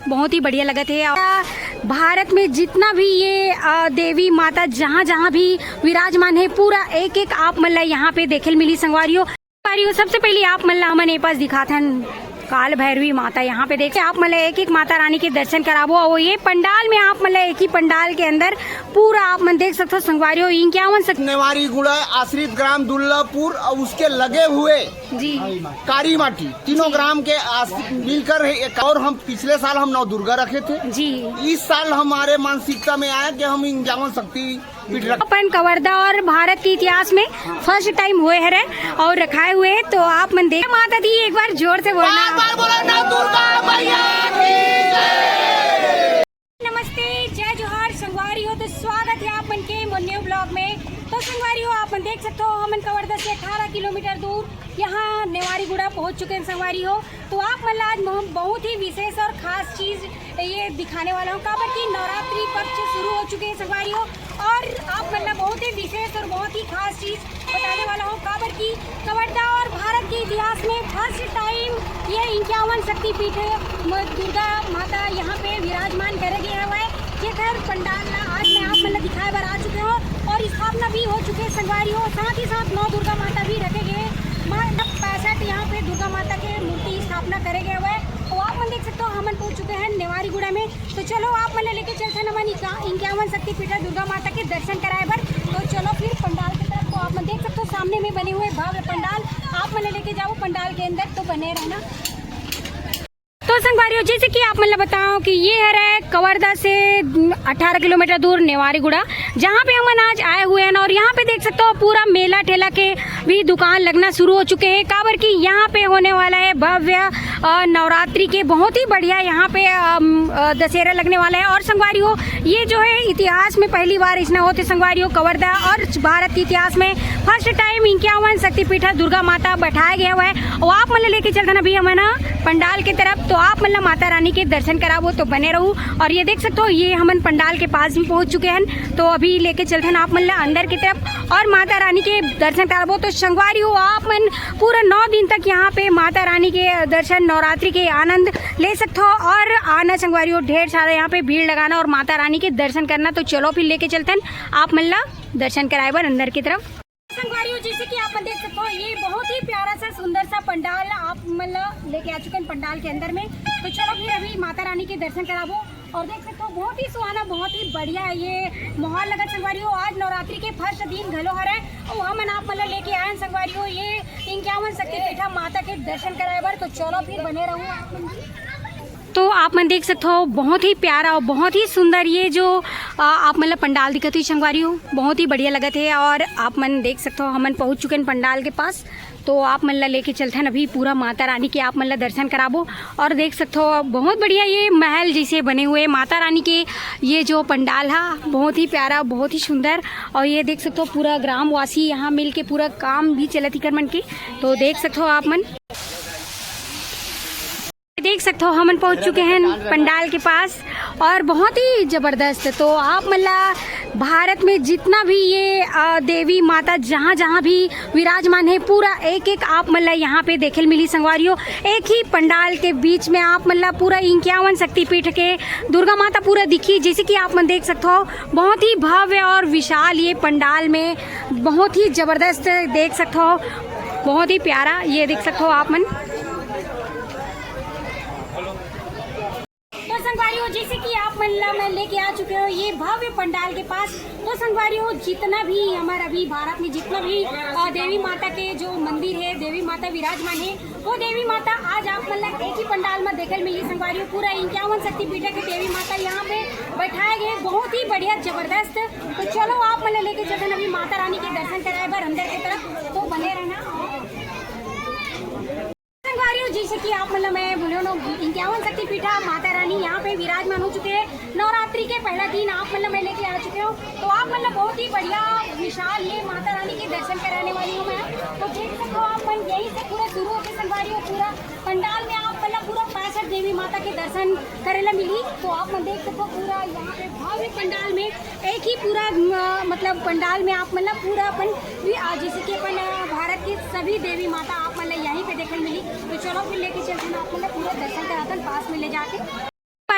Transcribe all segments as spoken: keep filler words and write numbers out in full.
बहुत ही बढ़िया लगत हे। भारत में जितना भी ये, अ, देवी माता जहाँ जहाँ भी विराजमान हे, पूरा एक एक आप मन ला यहाँ पे देखे ल मिली संगवारी हो। संगवारी हो, सबसे पहले आप मन ला हमन ए पास दिखाथन काल भैरवी माता। यहाँ पे देख आप मन ला एक एक माता रानी के दर्शन कराबो। और ये पंडाल में आप मन ला एक ही पंडाल के अंदर पूरा आप मन देख सकथो संगवारी हो, इक्यावन सक- नेवारी गुड़ा, आश्रित ग्राम दुर्लभपुर और उसके लगे हुए जी। कारी माटी, तीनों जी। ग्राम के आस-, मिलकर है एक। और हम पिछले साल हम नौ दुर्गा रखे थे जी। इस साल हमारे मानसिकता में आया कि हम इक्यावन शक्ति पीठ रख अपन कवर्धा और भारत के इतिहास में फर्स्ट टाइम होए हरे और रखाए हुए। तो आप मन देख माता दी, एक बार जोर से बोलना। बार बार बोलो, नौ दुर्गा मैया की जय। नमस्ते, जय जोहार संगवारी हो। तो स्वागत है आप मन के मोर न्यू ब्लॉग में। तो संगवारी हो, आप मन देख सकते हो, हमन कवर्धा से अठारह किलोमीटर दूर यहाँ नेवारीगुड़ा पहुँच चुके हैं संगवारी हो। तो आप मन ला आज हम बहुत ही विशेष और खास चीज ये दिखाने वाला हूँ, काबर कि नवरात्रि पक्ष शुरू हो चुके हैं संगवारी हो। और आप मन ला बहुत ही विशेष और बहुत ही खास चीज बताने वाला हूँ, काबर कि कवर्धा और भारत के इतिहास में फर्स्ट टाइम ये इक्यावन शक्तिपीठ है, म-, दुर्गा माता यहाँ पे विराजमान करे गए हुए, जेकर पंडाल ला आज मैं आप मन ला दिखाए बर आ चुके हो और स्थापना भी हो चुके हैं संगवारी हो। साथ ही साथ नौ दुर्गा माता भी रखे गए, मतलब पैंसठ यहाँ पे दुर्गा माता के मूर्ति स्थापना करे गए हुए। तो आप मन देख सकते हो, हमन पहुँच चुके हैं नेवारीगुड़ा में। तो चलो, आप मन ला लेके चलथन हमन इक्या-, इक्यावन शक्तिपीठ दुर्गा माता के दर्शन कराए बर। तो चलो फिर पंडाल की तरफ। तो आप मन देख सकते हो, सामने में बने हुए भव्य पंडाल, आप मन ला लेके जाओ पंडाल के अंदर, तो बने रहना। तो संगवारी हो, जैसे कि आप मन ला बताओ कि ये हरे कवर्धा से अठारह किलोमीटर दूर नेवारीगुड़ा, जहाँ पे हमन आज आए हुए हैं। और यहाँ पे देख सकते हो, पूरा मेला ठेला के भी दुकान लगना शुरू हो चुके हैं, काबर कि यहाँ पे होने वाला है भव्य, अ, नवरात्रि के बहुत ही बढ़िया यहाँ पे, अम, अ, दशहरा लगने वाला है। और संगवारी हो, ये जो है इतिहास में पहली बार इसना होते संगवारी हो, कवर्धा और भारत के इतिहास में फर्स्ट टाइम इक्यावन शक्तिपीठ दुर्गा माता बैठाया गया हुआ है। और आप मन ला लेके चलथन अभी हमन ह पंडाल के तरफ, तो आप मन ला माता रानी के दर्शन कराबो, तो बने रहू। और ये देख सकते हो, ये हमन पंडाल के पास भी पहुँच चुके हैं। तो अभी लेके चलथन आप मन ला अंदर की तरफ और माता रानी के दर्शन कराबो। तो संगवारी हो, आप मन पूरा नौ दिन तक यहाँ पे माता रानी के दर्शन, नवरात्रि के आनंद ले सकते हो। और आना संगवारी हो, ढेर सारा यहाँ पे भीड़ लगाना और माता रानी के दर्शन करना। तो चलो फिर लेके चलथन आप मन ला दर्शन कराए बर अंदर की तरफ। संगवारी हो, जैसे कि आप मन देख सकते हो, ये बहुत ही प्यारा सा सुंदर सा पंडाल आप मन ला लेके आ चुके हैं पंडाल के अंदर में। तो चलो फिर अभी माता रानी के दर्शन कराबो। और देख सकते हो, बहुत ही सुहाना, बहुत ही बढ़िया ये माहौल लगत संगवारी हो। आज नवरात्रि के फर्स्ट दिन घलो हरे, और हमन आप मन ला लेके आए हैं संगवारी हो, ये इक्यावन शक्तिपीठा माता के दर्शन कराए बर। तो चलो फिर बने रहू आप मन। तो आप मन देख सकते हो, बहुत ही प्यारा और बहुत ही सुंदर ये जो, आ, आप मन ला पंडाल दिखत हुई संगवारी हो, बहुत ही बढ़िया लगत है। और आप मन देख सकते हो, हमन पहुँच चुके हैं पंडाल के पास। तो आप मन ला लेके चलथन अभी पूरा माता रानी के आप मन ला दर्शन कराबो। और देख सकते हो, बहुत बढ़िया ये महल जैसे बने हुए माता रानी के, ये जो पंडाल हा, बहुत ही प्यारा, बहुत ही सुंदर। और ये देख सकते हो, पूरा ग्रामवासी यहाँ मिल के पूरा काम भी चलत ही कर मन के। तो देख सकते हो आप मन, देख सकते हो, हमन पहुँच चुके हैं पंडाल के पास और बहुत ही जबरदस्त। तो आप मन ला भारत में जितना भी ये, अ, देवी माता जहाँ जहाँ भी विराजमान है, पूरा एक एक आप मन ला यहाँ पे देखे ल मिली संगवारी हो। एक ही पंडाल के बीच में आप मन ला पूरा इक्यावन शक्तिपीठ के दुर्गा माता पूरा दिखी, जैसे कि आप मन देख सकते हो, बहुत ही भव्य और विशाल ये पंडाल में बहुत ही जबरदस्त देख सकते हो, बहुत ही प्यारा ये देख सकते हो आप मन। तो संगवारी हो, जैसे कि आप मन ला मैं लेके आ चुके हो ये भव्य पंडाल के पास। तो संगवारी हो, जितना भी हमारा अभी भारत में जितना भी, अ, देवी माता के जो मंदिर है, देवी माता विराजमान है, वो देवी माता आज आप मन ला एक ही पंडाल में देखे ल मिली संगवारी हो। पूरा इक्यावन शक्तिपीठ के देवी माता यहाँ पे बैठाए गए, बहुत ही बढ़िया जबरदस्त। तो चलो, आप मन ला लेके चलथन अभी माता रानी के दर्शन कराए बर अंदर की तरफ, तो बने रहना। संगवारी हो, जैसे कि आप मन ला मैं बोले हो, इक्यावन शक्तिपीठा माता रानी यहाँ पे विराजमान हो चुके हैं। नवरात्रि के पहला दिन आप मन ला मैं लेके आ चुके हो, तो आप मन ला बहुत ही बढ़िया विशाल ये माता रानी के दर्शन कराने वाली हूँ मैं। तो देख सकते हो आप मन, यहीं से पूरा शुरू होके संगवारी हो, पूरा पंडाल में आप मन ला पूरा पैंसठ देवी माता के दर्शन करे ला मिली। तो आप मन देख सकते हो, पूरा यहाँ पे भव्य पंडाल में एक ही पूरा, म-, मतलब पंडाल में आप मन ला पूरा अपन भी, आ, जैसे कि अपन, अ, भारत की सभी देवी माता आप मन ला यहीं पे देखे ल मिली। तो चलो फिर लेके चलते हैं आप मन ला पूरा दर्शन करातन पास में ले जाके।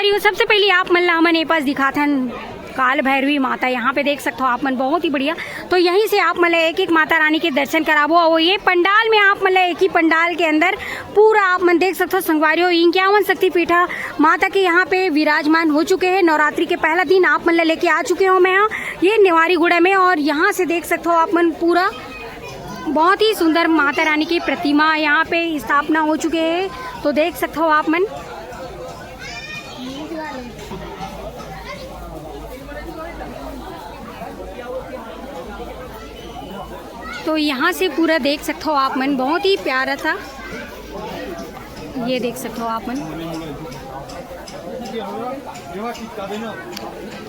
अरे, सबसे पहले आप मन ला हमन ए पास दिखाथन काल भैरवी माता। यहाँ पे देख सकथो आप मन, बहुत ही बढ़िया। तो यहीं से आप मन ला एक एक माता रानी के दर्शन कराबो। और ये पंडाल में आप मन ला एक ही पंडाल के अंदर पूरा आप मन देख सकथो संगवारी हो, इक्यावन शक्ति पीठा माता के यहाँ पे विराजमान हो चुके हैं। नवरात्रि के पहला दिन आप मन ला लेके आ चुके हो मैं यहाँ ये नेवारीगुड़ा में। और यहाँ से देख सकथो आप मन पूरा बहुत ही सुंदर माता रानी की प्रतिमा यहाँ पे स्थापना हो चुके हैं। तो देख सकथो आप मन। तो यहाँ से पूरा देख सकथो आप मन, बहुत ही प्यारा था। ये देख सकथो आप मन।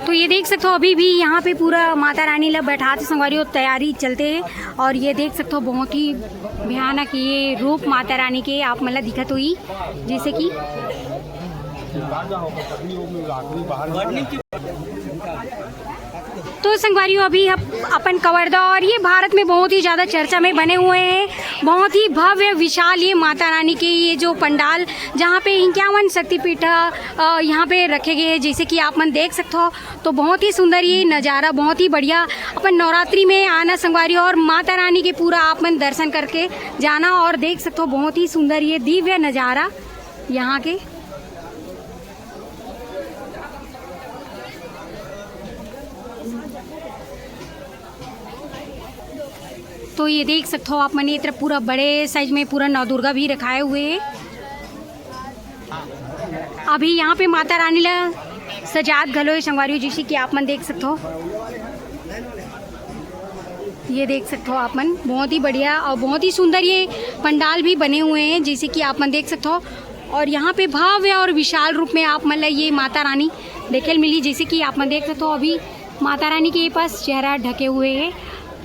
तो ये देख सकथो, अभी भी यहाँ पे पूरा माता रानी ला बैठा थे संगवारी, और तैयारी चलते हैं। और ये देख सकथो, बहुत ही भयानक ये रूप माता रानी के आप मन ला दिखत होही, जैसे कि तो संगवारी हो, अभी हम अपन कवर्धा, और ये भारत में बहुत ही ज़्यादा चर्चा में बने हुए हैं, बहुत ही भव्य विशाल ये माता रानी के ये जो पंडाल, जहाँ पे इक्यावन शक्तिपीठ अ, यहाँ पे रखे गए हैं, जैसे कि आप मन देख सकते हो। तो बहुत ही सुंदर ये नज़ारा, बहुत ही बढ़िया। अपन नवरात्रि में आना संगवारी हो और माता रानी के पूरा आप मन दर्शन करके जाना और देख सकते हो बहुत ही सुंदर ये दिव्य नज़ारा यहाँ के। तो ये देख सकते हो आप मन, ये तरफ पूरा बड़े साइज में पूरा नवदुर्गा भी रखाए हुए हैं। अभी यहाँ पे माता रानी ला सजात घलो है संगवारी हो, जैसे कि आप मन देख सकते हो। ये देख सकते हो आप मन, बहुत ही बढ़िया और बहुत ही सुंदर ये पंडाल भी बने हुए हैं, जैसे कि आप मन देख सकते हो। और यहाँ पे भव्य और विशाल रूप में आप मन ला ये माता रानी देखे ल मिली, जैसे कि आप मन देख सकते हो। अभी माता रानी के पास चेहरा ढके हुए है,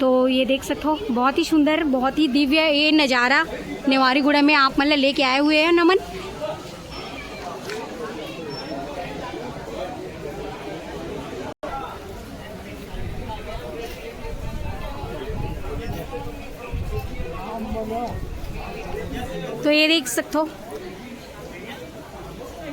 तो ये देख सकते हो, बहुत ही सुंदर, बहुत ही दिव्य ये नज़ारा नेवारीगुड़ा में आप मन ला लेके आए हुए हैं नमन। तो ये देख सकते हो,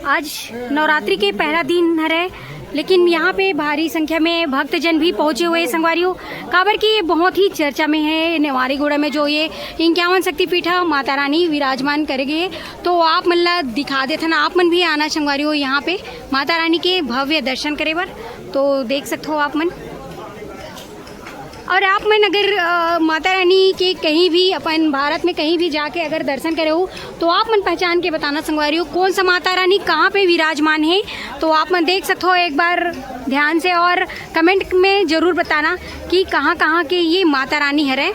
आज नवरात्रि के पहला दिन हरे, लेकिन यहाँ पे भारी संख्या में भक्तजन भी पहुँचे हुए हैं संगवारी हो, काबर कि ये बहुत ही चर्चा में है नेवारीगुड़ा में जो ये इक्यावन शक्तिपीठ माता रानी विराजमान करे गए। तो आप मन ला दिखा देथन, आप मन भी आना संगवारी हो यहाँ पे माता रानी के भव्य दर्शन करे बर। तो देख सकते हो आप मन। और आप मन अगर अ, माता रानी के कहीं भी अपन भारत में कहीं भी जाके अगर दर्शन करे हो, तो आप मन पहचान के बताना संगवारी हो कौन सा माता रानी कहाँ पे विराजमान है। तो आप मन देख सकते हो एक बार ध्यान से और कमेंट में ज़रूर बताना कि कहाँ कहाँ के ये माता रानी हरे।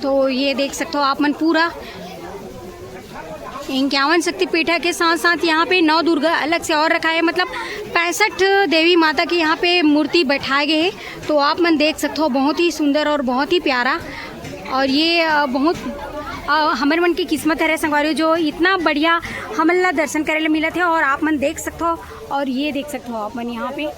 तो ये देख सकते हो आप मन पूरा इक्यावन शक्तिपीठ के साथ साथ यहाँ पे नौ दुर्गा अलग से और रखा है, मतलब पैंसठ देवी माता की यहाँ पे मूर्ति बैठाए गए हैं। तो आप मन देख सकते हो, बहुत ही सुंदर और बहुत ही प्यारा। और ये अ, बहुत अ, हमर मन की किस्मत है रे संगवारी, जो इतना बढ़िया हमन ला दर्शन करे ला मिलत है। और आप मन देख सकते हो, और ये देख सकते हो आप मन यहाँ पे।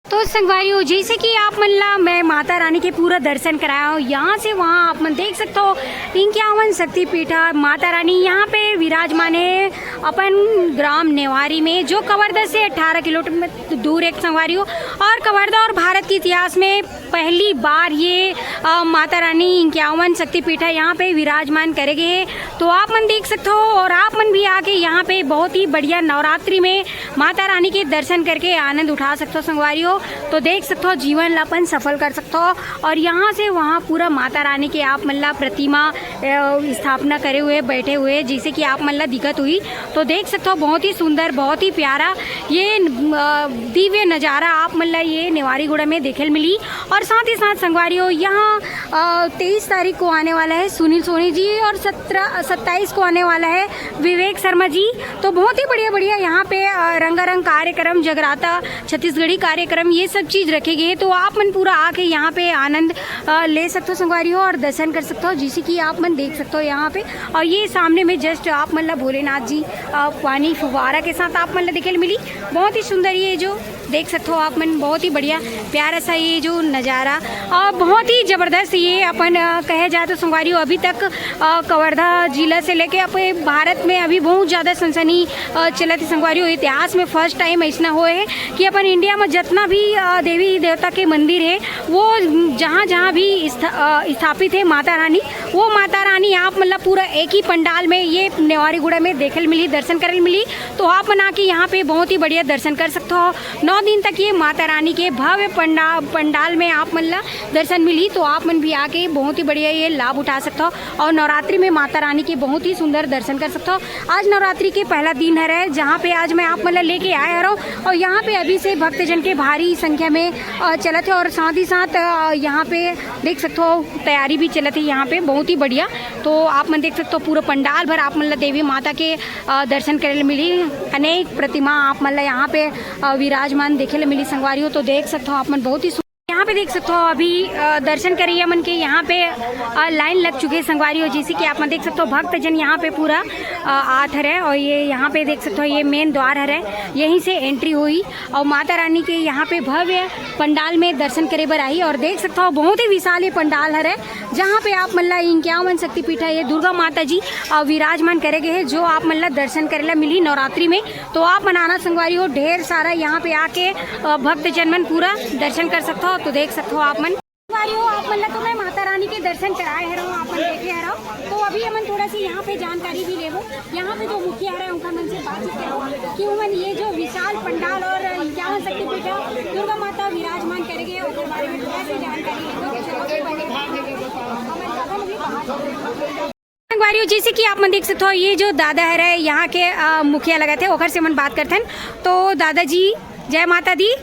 तो संगवारी हो, जैसे कि आप मन ला मैं माता रानी के पूरा दर्शन कराया हूँ, यहाँ से वहाँ आप मन देख सकते हो इक्यावन शक्तिपीठ माता रानी यहाँ पे विराजमान है अपन ग्राम नेवारी में, जो कवर्धा से अठारह किलोमीटर दूर एक संगवारी हो। और कवर्धा और भारत के इतिहास में पहली बार ये अ, माता रानी इक्यावन शक्तिपीठ है यहाँ पे विराजमान करे गए हैं। तो आप मन देख सकते हो और आप मन भी आके यहाँ पे बहुत ही बढ़िया नवरात्रि में माता रानी के दर्शन करके आनंद उठा सकते हो संगवारी हो। तो देख सकते हो, जीवन ला अपन सफल कर सकते हो। और यहाँ से वहाँ पूरा माता रानी के आप मन ला प्रतिमा अ, स्थापना करे हुए बैठे हुए, जैसे कि आप मन ला दिखत हुई। तो देख सकते हो, बहुत ही सुंदर, बहुत ही प्यारा ये अ, दिव्य नज़ारा आप मन ला ये नेवारीगुड़ा में देखे ल मिली। और साथ ही साथ संगवारी हो, यहाँ अ, तेईस तारीख को आने वाला है सुनील सोनी जी और सत्रह सत्ताईस को आने वाला है विवेक शर्मा जी। तो बहुत ही बढ़िया बढ़िया यहाँ पे अ, रंगारंग कार्यक्रम, जगराता, छत्तीसगढ़ी कार्यक्रम, ये सब चीज़ रखे गए हैं। तो आप मन पूरा आके यहाँ पे आनंद अ, ले सकते हो संगवारी हो और दर्शन कर सकते हो, जैसे कि आप मन देख सकते हो यहाँ पे। और ये सामने में जस्ट आप मन ला भोलेनाथ जी अ, पानी फुवारा के साथ आप मन ला देखे ल मिली। बहुत ही सुंदर ये जो देख सकते हो आप मन, बहुत ही बढ़िया प्यारा सा ये जो नज़ारा और बहुत ही ज़बरदस्त ये अपन, अ, कहे जाए तो संगवारी हो, अभी तक, अ, कवर्धा जिला से लेके अपने भारत में अभी बहुत ज़्यादा सनसनी, अ, चलत हे संगवारी हो। इतिहास में फर्स्ट टाइम ऐसा हुआ है कि अपन इंडिया में जितना भी, अ, देवी देवता के मंदिर है, वो जहाँ जहाँ भी स्था-, अ, स्थापित है माता रानी, वो माता रानी आप मतलब पूरा एक ही पंडाल में ये नेवारीगुड़ा में देखे ल मिली, दर्शन करे ल मिली। तो आप मन आके यहाँ पे बहुत ही बढ़िया दर्शन कर सकते हो। नौ दिन तक ये माता रानी के भव्य पंडा-, पंडाल में आप मन ला दर्शन मिली, तो आप मन भी आके बहुत ही बढ़िया ये लाभ उठा सकते हो और नवरात्रि में माता रानी के बहुत ही सुंदर दर्शन कर सकते हो। आज नवरात्रि के पहला दिन हरे, जहाँ पे आज मैं आप मन ला लेके आए हरव और यहाँ पे अभी से भक्तजन के भारी संख्या में, अ, चलत है और साथ ही साथ, अ, यहाँ पे देख सकते हो तैयारी भी चलत है यहाँ पे बहुत ही बढ़िया। तो आप मन देख सकते हो पूरा पंडाल भर आप मन ला देवी माता के, अ, दर्शन करे ल मिली। अनेक प्रतिमा आप मन ला यहाँ पे, अ, विराजमान देखे ल मिली संगवारी हो। तो देख सकते हो आप मन बहुत ही सु-, यहाँ पे देख सकते हो अभी, अ, दर्शन करैया मन के यहाँ पे, अ, लाइन लग चुके हैं संगवारी हो। जैसे कि आप मन देख सकते हो भक्तजन यहाँ पे पूरा, अ, आत हरे और ये यहाँ पे देख सकते हो ये मेन द्वार हरे, यहीं से एंट्री हुई और माता रानी के यहाँ पे भव्य पंडाल में दर्शन करे बर आही और देख सकते हो बहुत ही विशाल ये पंडाल हरे, जहाँ पे आप मन ला इक्यावन शक्तिपीठ है ये दुर्गा माता जी, अ, विराजमान करे गए हैं, जो आप मन ला दर्शन करे ला मिली नवरात्रि में। तो आप मन आना संगवारी हो, ढेर सारा यहाँ पे आके, अ, भक्तजन मन पूरा दर्शन कर सकते हो। तो देख सकते हो आप मन संगवारी हो, आप मन ला तो मैं माता रानी के दर्शन कराए हरव, आप मन देखे हरव। तो अभी हमन थोड़ा सी यहाँ पे जानकारी भी लेबो। यहाँ पे जो मुखिया हरे उनका मन से बातचीत करबो कि उमन ये जो विशाल पंडाल और इक्यावन शक्तिपीठ दुर्गा माता विराजमान करे गए, ओकर बारे में थोड़ा सी जानकारी लेबो। तो चलो, हमन दादा मन भी बात करबो। संगवारी हो, जैसे कि आप मन देख सकते हो, ये जो दादा हरे यहाँ के, अ, मुखिया लगत हे, ओकर से मन बात करथन। तो दादाजी, जय माता दी।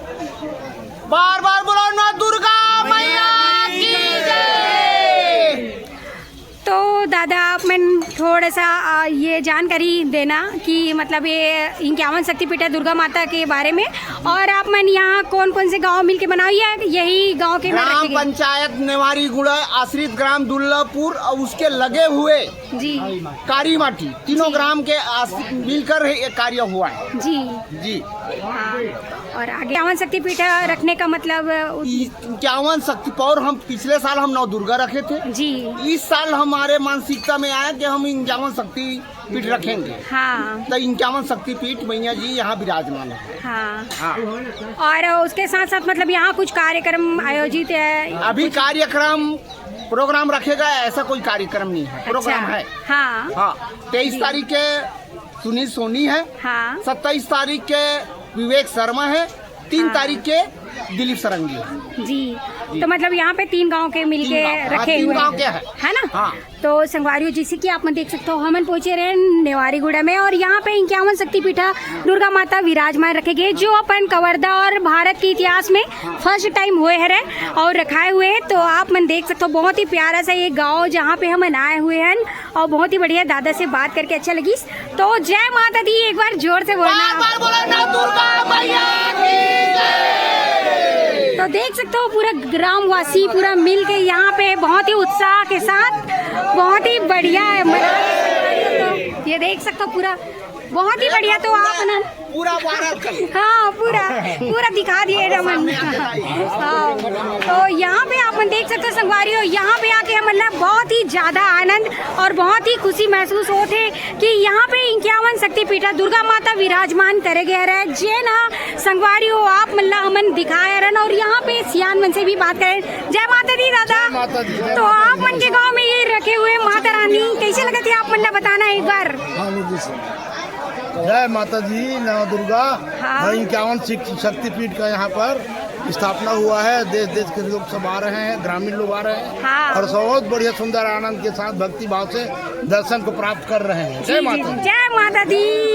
बार बार बोलो ना, दुर्गा मैया की जय। तो दादा, आप मन थोड़ा सा, अ, ये जानकारी देना कि मतलब ये इक्यावन शक्तिपीठ है दुर्गा माता के बारे में, और आप मन यहाँ कौन कौन से गांव मिलके बनाओ या यही गांव के में ग्राम रखे गए? पंचायत नेवारीगुड़ा, आश्रित ग्राम दुर्लभपुर और उसके लगे हुए जी। कारीमाटी, तीनों जी। ग्राम के आस-, मिलकर ये कार्य हुआ है। जी। जी। हाँ। और आगे इक्यावन शक्तिपीठ रखने का मतलब, अ, उद- इक्यावन शक्ति पौर हम पिछले साल हम नौ दुर्गा रखे थे। जी। इस साल हमारे मानसिकता में आया कि हम इक्यावन शक्तिपीठ रखेंगे। हाँ। तो इक्यावन शक्तिपीठ मैया जी यहाँ विराजमान है। हाँ। हाँ। और उसके साथ साथ मतलब यहाँ कुछ कार्यक्रम आयोजित है? अभी कार्यक्रम, प्रोग्राम रखेगा, ऐसा कोई कार्यक्रम नहीं है। प्रोग्राम अच्छा। है। हाँ। हाँ, तेईस जी। तारीख के सुनील सोनी है। हाँ। सत्ताईस तारीख के विवेक शर्मा है। तीन हाँ। तारीख के दिलीप सरंगी है। जी। जी। तो मतलब यहाँ पे तीन गांव के मिलके तीन गांव, हाँ, रखे तीन हुए गांव हैं। के हैं। है ना? हाँ। तो संगवारी हो, जैसे कि आप मन देख सकते हो, हमन पहुंचे रहे नेवारीगुड़ा में और यहाँ पे इक्यावन शक्तिपीठा दुर्गा माता विराजमान रखे गए, जो अपन कवर्धा और भारत के इतिहास में फर्स्ट टाइम हुए हरे और रखाए हुए हैं। तो आप मन देख सकते हो, बहुत ही प्यारा सा ये गांव, जहाँ पे हमन आए हुए हैं और बहुत ही बढ़िया दादा से बात करके अच्छा लगिस। तो जय माता दी, एक बार जोर से बोलना। बार बार बोलो ना, दुर्गा मैया की जय। तो देख सकते हो, पूरा ग्रामवासी पूरा मिल के यहाँ पे बहुत ही उत्साह के साथ, बहुत ही बढ़िया है। ये देख सकते हो, पूरा बहुत ही बढ़िया। तो आप ना पूरा वायरल कर। हाँ, पूरा, पूरा दिखा दिए रमन। हाँ, तो यहाँ पे आप मन देख सकते हो संगवारी हो, यहाँ पे आके हमन ला बहुत ही ज्यादा आनंद और बहुत ही खुशी महसूस होत हे कि यहाँ पे इक्यावन शक्तिपीठा दुर्गा माता विराजमान करे गए रहे, जेन ह संगवारी हो आप मन ला हमन दिखाए रहन और यहाँ पे सियान मन से भी बात करें। जय माता दी दादा। जय माता दी, जय तो माता दी। आप मन के गांव में ये रखे हुए माता रानी, कैसे लगत हे आप मन ला बताना एक बार। हाँ, निधि से। जय माता जी, नव दुर्गा। हाँ। हाँ, इक्यावन शिक-, शक्तिपीठ का यहाँ पर स्थापना हुआ है। देश देश के लोग सब आ रहे हैं, ग्रामीण लोग आ रहे हैं। हाँ। और बहुत बढ़िया, सुंदर, आनंद के साथ, भक्ति भाव से दर्शन को प्राप्त कर रहे हैं। जय जी, माता जी, दी। जय माता दी।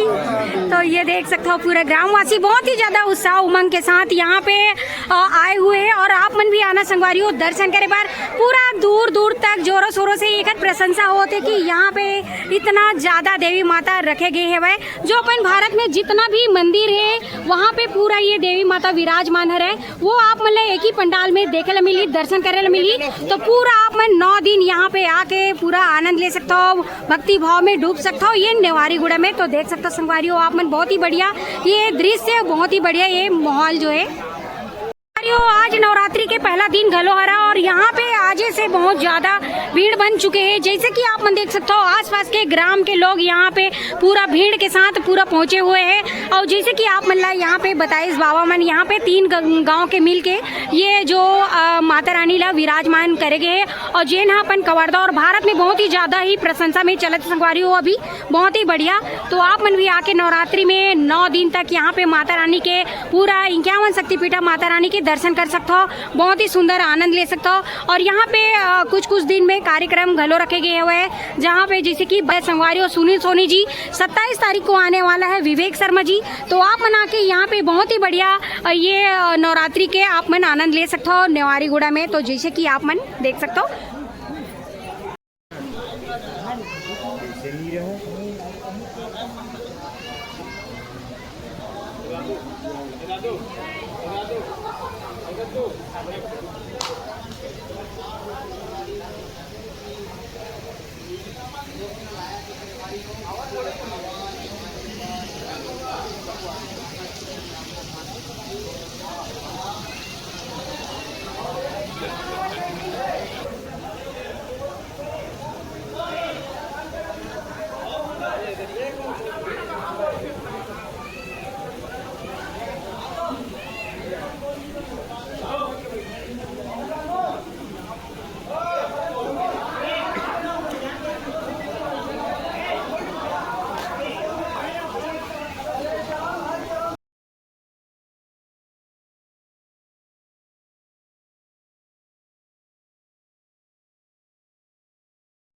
तो ये देख सकते हो, पूरा ग्रामवासी बहुत ही ज्यादा उत्साह उमंग के साथ यहाँ पे, अ, आए हुए हैं और आप मन भी आना संगवारी हो दर्शन करे बर। पूरा दूर दूर तक जोरों शोरों से एकर प्रशंसा होत हे कि यहाँ पे इतना ज्यादा देवी माता रखे गए हवय। जो अपन भारत में जितना भी मंदिर हे, वहाँ पे पूरा ये देवी माता विराजमान हरे, वो आप मन ला एक ही पंडाल में देखे ला मिली, दर्शन करे ला मिली। तो पूरा आप मन नौ दिन यहाँ पे आके पूरा आनंद ले सकता हो, भक्ति भाव में डूब सकता हो ये नेवारीगुड़ा में। तो देख सकता हो संगवारी हो आप मन, बहुत ही बढ़िया ये दृश्य, बहुत ही बढ़िया ये माहौल जो है। संगवारी हो, आज नवरात्रि के पहला दिन घलो हरा और यहाँ पे आजे से बहुत ज्यादा भीड़ बन चुके हैं। जैसे कि आप मन देख सकते हो, आसपास के ग्राम के लोग यहाँ पे पूरा भीड़ के साथ पूरा पहुँचे हुए हैं। और जैसे कि आप मन ला यहाँ पे बताइस बाबा मन, यहाँ पे तीन ग-, गांव के मिल के ये जो, अ, माता रानी ला विराजमान करे गए हैं और जेन हा अपन कवर्धा और भारत में बहुत ही ज्यादा ही प्रशंसा में चलत संगवारी हो अभी, बहुत ही बढ़िया। तो आप मन भी आके नवरात्रि में नौ दिन तक यहाँ पे माता रानी के पूरा इक्यावन शक्तिपीठा माता रानी के दर्शन कर सकते हो, बहुत ही सुंदर आनंद ले सकते हो। और यहाँ पे, अ, कुछ कुछ दिन में कार्यक्रम घलो रखे गए हुए हैं, जहाँ पे जैसे कि ब-, संगवारी और सुनील सोनी जी, सत्ताईस तारीख को आने वाला है विवेक शर्मा जी। तो आप मन आके यहाँ पे बहुत ही बढ़िया, अ, ये, अ, नवरात्रि के आप मन आनंद ले सकते हो नेवारीगुड़ा में। तो जैसे कि आप मन देख सकते हो,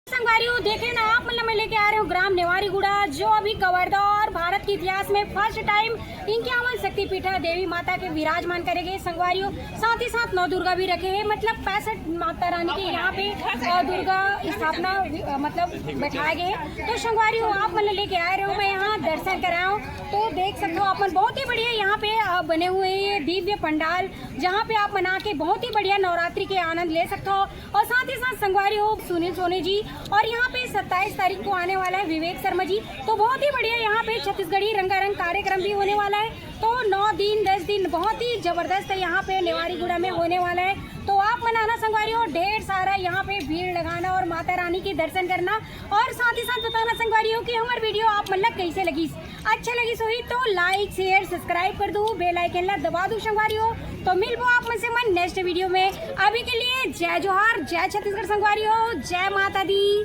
संगवारी हो, देखे ना आप, मतलब मैं लेके आ रहे हूँ ग्राम नेवारीगुड़ा, जो अभी कवर्धा और भारत के इतिहास में फर्स्ट टाइम इक्यावन शक्तिपीठा देवी माता के विराजमान करे गए संगवारी हो। साथ ही साथ नौ दुर्गा भी रखे हैं, मतलब पैंसठ माता रानी के यहाँ पे, अ, दुर्गा स्थापना, अ, मतलब बैठाए गए हैं। तो संगवारी हो, आप मतलब लेके आए रहे हो, मैं यहाँ दर्शन कराया हूँ। तो देख सकते हो आप मन, बहुत ही बढ़िया यहाँ पे, अ, बने हुए हैं ये दिव्य पंडाल, जहाँ पे आप मन आके बहुत ही बढ़िया नवरात्रि के आनंद ले सकते हो। और साथ ही साथ संगवारी हो सुनील सोनी जी, और यहाँ पे सत्ताईस तारीख को आने वाला है विवेक शर्मा जी। तो बहुत ही बढ़िया यहाँ पे छत्तीसगढ़ी रंगारंग कार्यक्रम भी होने वाला है। तो नौ दिन, दस दिन बहुत ही जबरदस्त है यहाँ पे नेवारीगुड़ा में होने वाला है। तो आप मन आना संगवारी हो, ढेर सारा यहाँ पे भीड़ लगाना और माता रानी के दर्शन करना। और साथ ही साथ बताना संगवारी हो कि हमार वीडियो आप मन ला कैसे लगिस। अच्छा लगिस होही तो लाइक, शेयर, सब्सक्राइब कर दू, बेल आइकन ला दबा दू संगवारी हो। तो मिलबो आप मन से मन नेक्स्ट वीडियो में। अभी के लिए जय जोहार, जय छत्तीसगढ़ संगवारी हो, जय माता दी।